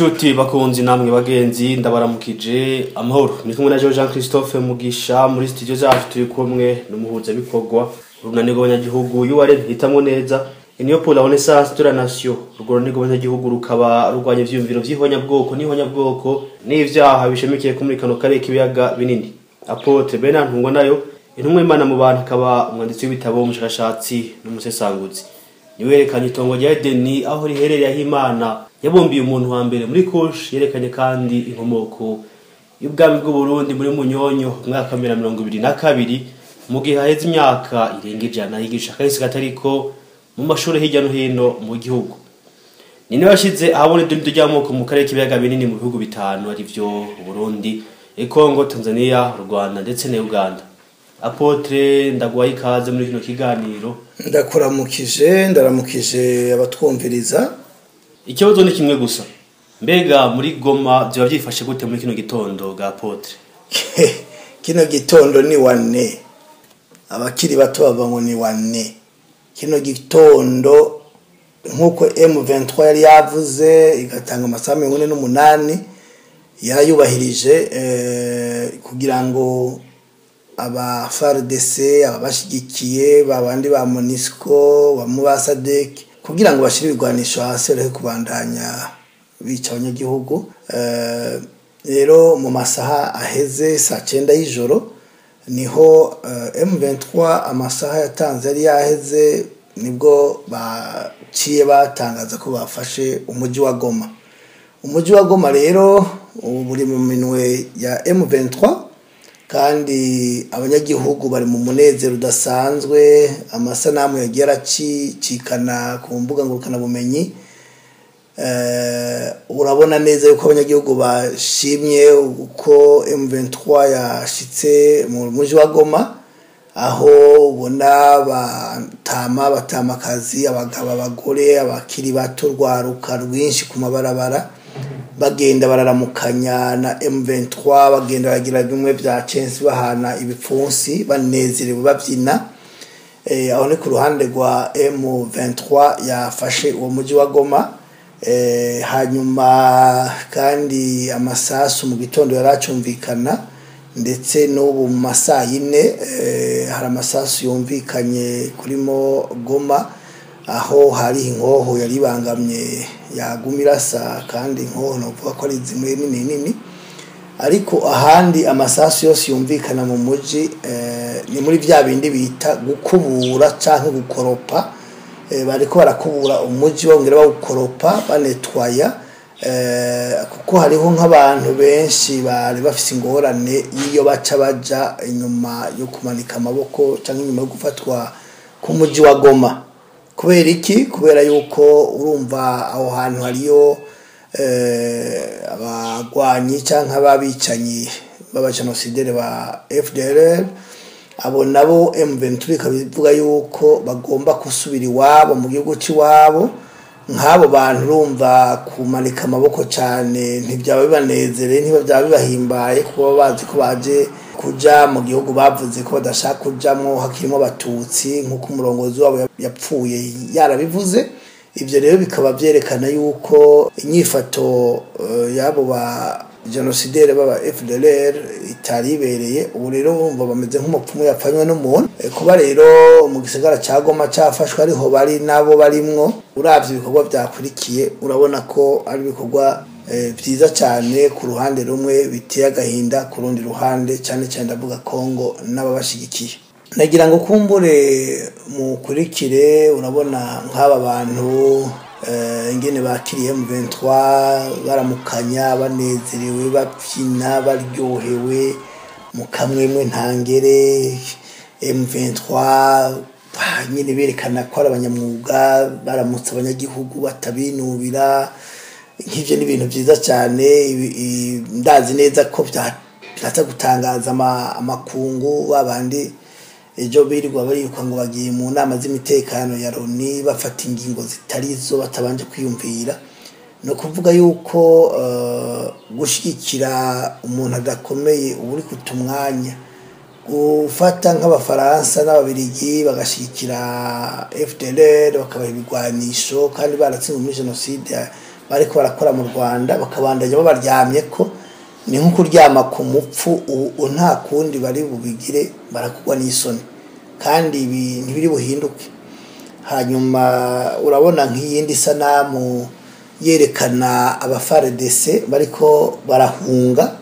Chuti bakunzi namwe bagenzi ndabaramukije amahoro. Ni kumwe na Jean Christophe Mugisha muri studio zacu, turi kumwe n'umuhuza bikorwa urunani rw'abanyagihugu URN hitamwo neza Union pour la Renaissance de la Nation. Urwo runani rw'abanyagihugu rukaba rurwanya ivyiyumviro vy'ihonyabwoko n'ihonyabwoko n'ivyaha bishamikiye muri kano karere k'ibiyaga binini. Apotre Bernard Ntungwanayo, intumwa y'Imana mu bantu, akaba umwanditsi w'ibitabo, umushakashatsi n'umusesanguzi, niwerekanye itongo rya Edeni aho riherereye, aho Imana yabumbiye umuntu wa mbere muri Kush. Yerekanye kandi inkomoko y'ubwami bw'u Burundi muri Munyonyo umwaka wa 2022, mu gihe haheze imyaka irenga 100 yigisha kahise katariko mu mashuri hirya no hino mu gihugu. Ni niwe yashize ahabona idonido ry'amoko mu karere k'ibiyaga binini mu bihugu bitanu, arivyo Burundi, Kongo, Tanzania, Rwanda ndetse na Uganda. Apotre, ndaguhaye ikaze muri kino kiganiro. Ndakuramukije, ndaramukije abatwumviriza. Ikibazo ni kimwe gusa: mbega muri Goma vyoba vyifashe gute muri kino gitondo ga Apotre? Kino gitondo ni wane, abakiri bato bava ngo ni wane. Kino gitondo, nk'uko M23 yari yavuze igatanga amasaha 48, yarayubahirije kugira ngo aba FARDC, ababashigikiye, babandi ba MONUSCO, bamwe ba SADC, kugira ngo bashire ibigwanisho hasi bareke kubandanya bica abanyagihugu. Rero mu masaha aheze, saa 9 y'ijoro, niho M23 amasaha yatanze yari yaheze, nibwo baciye batangaza ko bafashe umujyi wa Goma. Umujyi wa Goma rero ubu uri mu minwe ya M23, kandi abanyagihugu bari mu munezero udasanzwe. Amasanamu yagiye aracicikana ku mbuga ngurukanabumenyi, urabona neza yuko abanyagihugu bashimye uko M23 yashitse mu mujyi wa Goma, aho ubona batama, batamakazi, abagabo, abagore, abakiri bato, rwaruka rwinshi ku mabarabara, bagenda bararamukanya na M23, bagenda bagira bimwe bya censi, bahana ibipfunsi, banezerewe, babyina. Aho ni ku ruhande rwa M23 yafashe uwo mujyi wa Goma. Hanyuma kandi amasasu mu gitondo yaracumvikana, ndetse n'ubu mu masaa 4 hari amasasu yumvikanye kurimo Goma, aho hari inkoho yari ibangamye yaguma irasa, kandi inkoho novuga ko ari zimwe nini nini. Ariko ahandi amasasu yose yumvikana mu muji ni muri vya bindi bita gukubura canke gukoropa. Bariko barakubura umuji, bongera bawukoropa, banetwaya, kuko hariho nk'abantu benshi bari bafise ingorane y'iyo baca baja inyuma yo kumanika amaboko canke inyuma yo gufatwa k'umuji wa Goma. Kubera iki? Kubera yuko urumva aho hantu hariyo abagwanyi canke ababicanyi b'abajenosideri ba FDLR. Abo nabo M23 ikaba ivuga yuko bagomba gusubira iwabo mu gihugu c'iwabo. Nk'abo bantu urumva kumanika amaboko cane ntibyaba bibanezereye, ntibyaba bibahimbaye, kuba bazi ko baje kuja mu gihugu bavuze ko badashaka kujamwo hakirimo abatutsi, nk'uko umurongozi wabo yapfuye yarabivuze. Ivyo rero bikaba vyerekana yuko inyifato y'abo ba genosidere baba FDLR itari ibereye. Ubu rero bumva bameze nk'umupfumu yapfanywe n'umuntu. Kuba rero mu gisagara ca Goma cafashwe ariho bari nabo barimwo, uravye ibikorwa vyakurikiye urabona ko ari ibikorwa vyiza cyane ku ruhande rumwe, biteye agahinda ku rundi ruhande, cyane cyane ndavuga Kongo n'ababashigikiye. Nagira ngo kumbure mukurikire, urabona nk'aba bantu ingene bakiriye M23, baramukanya banezerewe, babyina, baryohewe mu kamwemwe ntangere. M23 nyine berekana ko ari abanyamwuga, baramutse abanyagihugu batabinubira. Nk'ivyo ni ibintu vyiza cyane. Ndazi neza ko byaza gutangaza amakungu, babandi ejo birirwa bariruka ngo bagiye mu nama z'imitekano ya Loni, bafata ingingo zitarizo batabanje kwiyumvira. No kuvuga yuko gushigikira umuntu adakomeye uba uri kuta umwanya. Gufata nk'abafaransa n'ababirigi bagashigikira FDLR, bakabaha ibigwanisho kandi baratsinzwe muri jenoside. bariko barakora mu Rwanda bakabandanya babaryamye ko ni nko kuryama ku mupfu, ubu nta kundi bari bubigire, barakugwa n'isoni kandi ibi ntibiri buhinduke. Hanyuma urabona nk'iyindi sanamu yerekana aba FARDC bariko barahunga,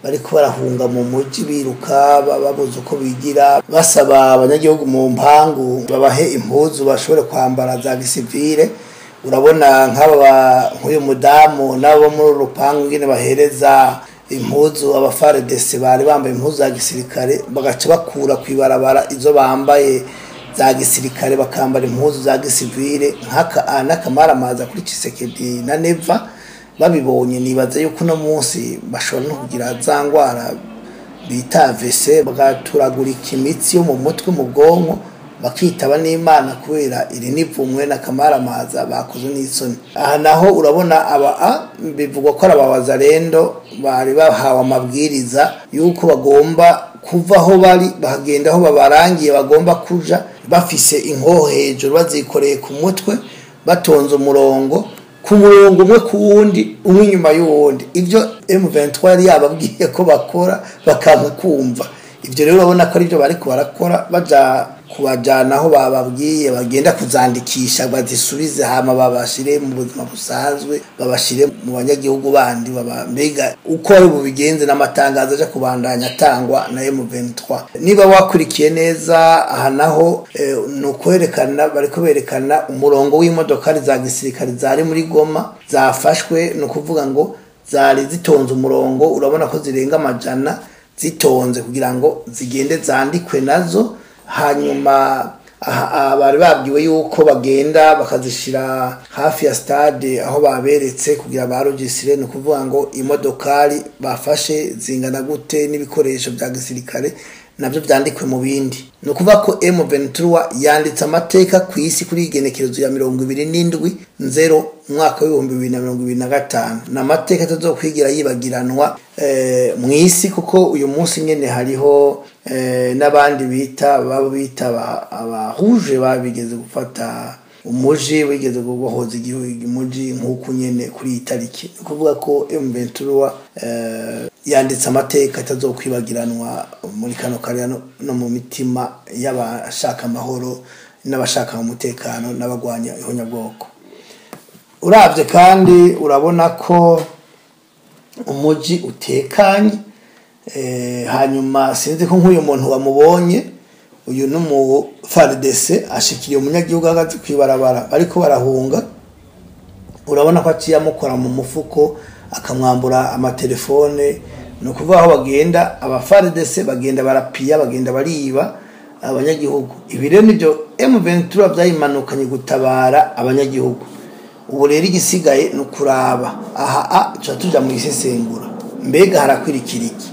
bariko barahunga mu muji biruka babuze uko bigira, basaba abanyagihugu mu mpangu babahe impuzu bashobore kwambara za gisivile. Urabona nk'aba nk'uyu mudamu nabo muri rupangu ngene bahereza impuzu aba FARDC bari bambaye impuzu za gisirikare, bagaca bakura kwibarabara izo bambaye za gisirikare bakambara impuzu za gisivile. Nk'aka n'akamaramaza kuri Tshisekedi na Neva babibonye, nibaza yuko uno munsi bashobora no kugira za ngwara bita AVC, bagaturagurika imitsi yo mu mutwe mu bwonko, bakitaba n'Imana kubera iri nivumwe n'akamaramaza bakoze n'isoni. Aha naho urabona aba bivugwa ko aba wazalendo bari bahawe amabwiriza yuko bagomba kuva aho bari bakagenda aho babarangiye bagomba kuja, bafise inkoho hejuru bazikoreye ku mutwe, batonze umurongo ku murongo umwe ku wundi, umwe inyuma y'uwundi. Ivyo M23 yari yababwiye ko bakora bakanka kumva. Ivyo rero urabona ko arivyo bariko barakora, baja kubajana aho bababwiye bagenda kuzandikisha bazisubize, hama babashire mu buzima busanzwe, babashire mu banyagihugu bandi, mbega uko ari bubigenze n'amatangazo aja kubandanya atangwa na M23. Niba wakurikiye neza aha naho ni ukwerekana, bariko berekana umurongo w'imodokari za gisirikare zari muri Goma zafashwe, ni ukuvuga ngo zari zitonze umurongo, urabona ko zirenga amajana zitonze kugira ngo zigende zandikwe nazo. Hanyuma bari babwiwe yuko bagenda bakazishira hafi ya stade aho baberetse kugira barogisire, ni ukuvuga ngo imodokari bafashe zingana gute n'ibikoresho bya gisirikare nabyo byandikwe mu bindi. Ni ukuvuga ko M23 yanditse amateka ku isi kuri igenekerezo ya 27 nzero umwaka w'ibihumbi bibiri na mirongo ibiri na gatanu, ni amateka atazokwigira yibagiranwa mu isi, kuko uyu munsi nyene hariho n'abandi bita babo bita aba rouge babigeze gufata umuji, wigeze guhoza igihugu umuji nk'uku nyene kuri iyi tariki. Ni ukuvuga ko M23 yanditse amateka atazokwibagiranwa muri kano karere no mu mitima y'abashaka amahoro n'abashaka umutekano n'abagwanya ihonyabwoko. Uravye kandi urabona ko umuji utekanye. Hanyuma sinzi ko nk'uyu muntu wamubonye, uyu ni umu FARDC ashikiriye umunyagihugu ahagaze kwibarabara bariko barahunga, urabona ko aciye amukora mu mufuko akamwambura amatelefone. Ni ukuvuga aho bagenda aba FARDC bagenda barapiya, bagenda bariba abanyagihugu. Ibi rero nivyo M23 vyayimanukanye gutabara abanyagihugu. Ubu rero igisigaye ni ukuraba aha tuca tuja mu isesengura, mbega harakwirikira iki?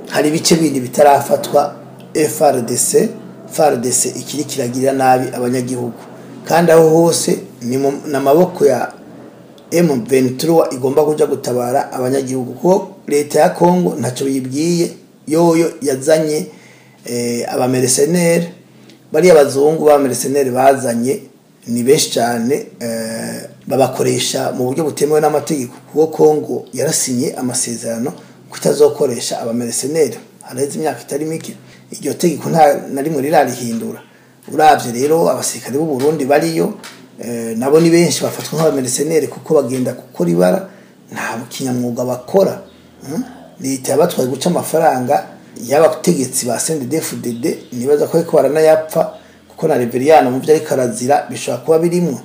Hari ibice bindi bitarafatwa, FARDC FARDC ikiri kiragirira nabi abanyagihugu, kandi aho hose ni n'amaboko ya M23 igomba kuja gutabara abanyagihugu, kuko leta ya Kongo ntaco yibwiye, yoyo yazanye abamercenaires, bari abazungu b'abamercenaires bazanye ni benshi cyane, babakoresha mu buryo butemewe n'amategeko, kuko Kongo yarasinye amasezerano kutazokoresha abamercenaires haraheze imyaka itari mike, iryo tegeko nta na rimwe rirarihindura. Uravye rero abasirikare b'u Burundi bariyo nabo ni benshi bafatwa nk'abamercenaires kuko bagenda gukora ibara nta kinyamwuga bakora. Leta yabatwaye guca amafaranga y'abategetsi ba CNDD-FDD, nibaza ko ariko baranayapfa, kuko na Reveriyano mu byo ariko arazira bishobora kuba birimwo.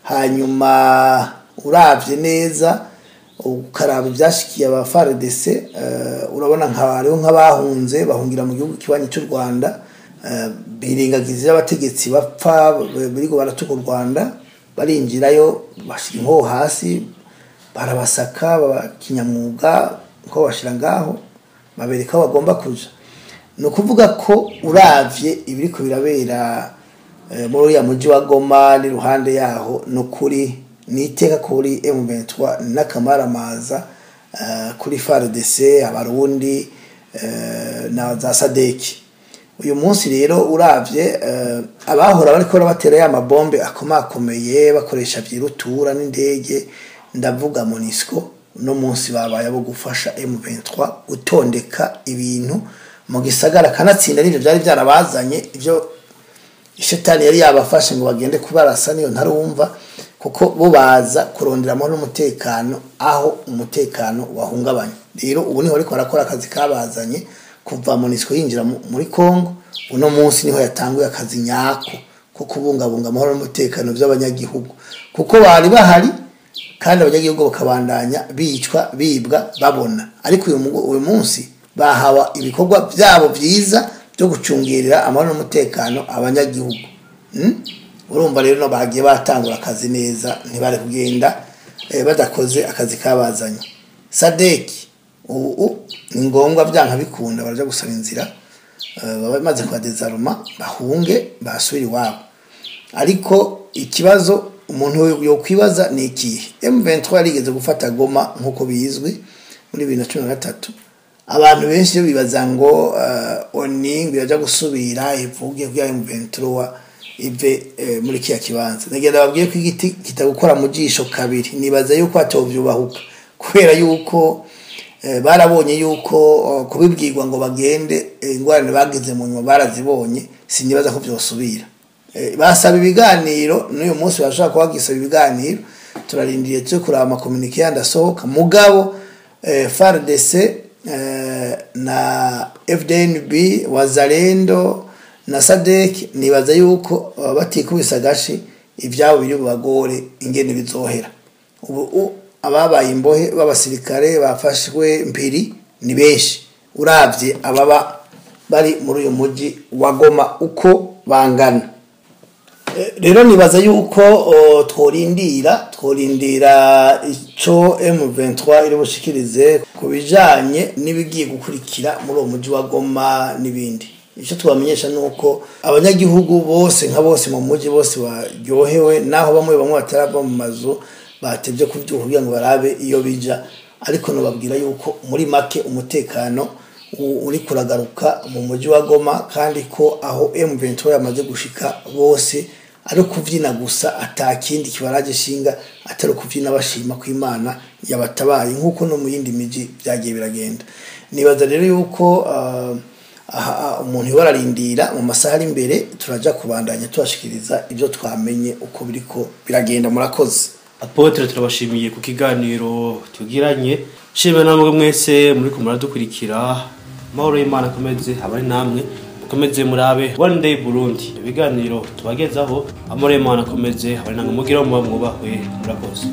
Hanyuma uravye neza ukaraba ivyashikiye aba FARDC, urabona nka hariho nk'abahunze bahungira mu gihugu kibanyi cy'u Rwanda, birengagiza abategetsi bapfa birigo baratuka u Rwanda, barinjirayo bashira inkoho hasi barabasaka babakinyamwuga ko bashira ngaho babereka aho bagomba kuja. Ni ukuvuga ko uravye ibiriko birabera muri uriya muji wa Goma n'iruhande yaho, ni ukuri ni iteka kuri M23 n'akamaramaza kuri FARDC, abarundi na za SADC. Uyu munsi rero uravye abahora bariko batera ya mabombe akomakomeye bakoresha vyirutura n'indege, ndavuga MONUSCO, no munsi babaye abo gufasha M23 gutondeka ibintu mu gisagara, kanatsinda n'ivyo vyari vyarabazanye, ivyo ishetani yari yabafashe ngo bagende kubarasa niyo ntarumva, kuko bo baza kurondera amahoro n'umutekano aho umutekano wahungabanye. Rero ubu niho ariko barakora akazi kabazanye kuva MONUSCO yinjira muri Congo. Uno munsi niho yatanguye akazi nyako ko kubungabunga amahoro n'umutekano by'abanyagihugu, kuko bari bahari kandi abanyagihugu bakabandanya bicwa bibwa babona. Ariko uyu munsi bahawa ibikorwa byabo byiza byo gucungirira amahoro n'umutekano abanyagihugu. Urumva rero no bagiye batangura akazi neza, ntibari kugenda badakoze akazi kabazanye. SADC ubu ni ngombwa byanka bikunda baraja gusaba inzira, bamaze kwa dezaruma bahunge basubire iwabo. Ariko ikibazo umuntu yokwibaza ni ikihe? M23 yarigeze gufata Goma nkuko bizwi muri 2013. Abantu benshi bibaza ngo ONU ngo iraja gusubira ivuge ko M23 ive muri kiya kibanza. Nagenda babwiye ko igiti kitagukora mu jisho kabiri, nibaza yuko atovyubahuka kubera yuko barabonye yuko kubibwirwa ngo bagende ingorane bagize mu nyuma barazibonye, sinibaza ko vyosubira. Basaba ibiganiro n'uyu munsi bashaka kubagisaba ibiganiro, turarindiriye tyo kuraba ama communiqué yandasohoka. Mugabo FARDC na FDNB Wazalendo na SADC nibaza yuko batikubisa gashi ivyabo biri bubagore ingene bizohera. Ubu ababaye imbohe b'abasirikare bafashwe mpiri ni benshi, uravye ababa bari muri uyu muji wa Goma uko bangana. Rero nibaza yuko tworindira ico M23 iri bushikirize kubijanye n'ibigiye gukurikira muri uwo muji wa Goma n'ibindi. Ico tubamenyesha nuko abanyagihugu bose nka bose mu muji bose baryohewe, naho bamwe bamwe batarava mu mazu batevye kuvyuka kugira ngo barabe iyo bija, ariko nobabwira yuko muri make umutekano uri kuragaruka mu muji wa Goma, kandi ko aho M23 yamaze gushika bose ari kuvyina gusa, atakindi kibaraje shinga atari kuvyina bashima ku Imana yabatabaye nkuko no mu yindi miji byagiye biragenda. Nibaza rero yuko umuntu yobararindira mu masaha ari imbere, turaja kubandanya tubashikiriza ibyo twamenye uko biriko biragenda. Murakoze. Apotre, turabashimiye ku kiganiro tugiranye. Shimwe namwe mwese muri ko muradukurikira. Amahoro y'Imana akomeze abari namwe, mukomeze murabe One Day Burundi ibiganiro tubagezaho. Amahoro y'Imana akomeze abari namwe, mugira mu mwubahwe. Murakoze.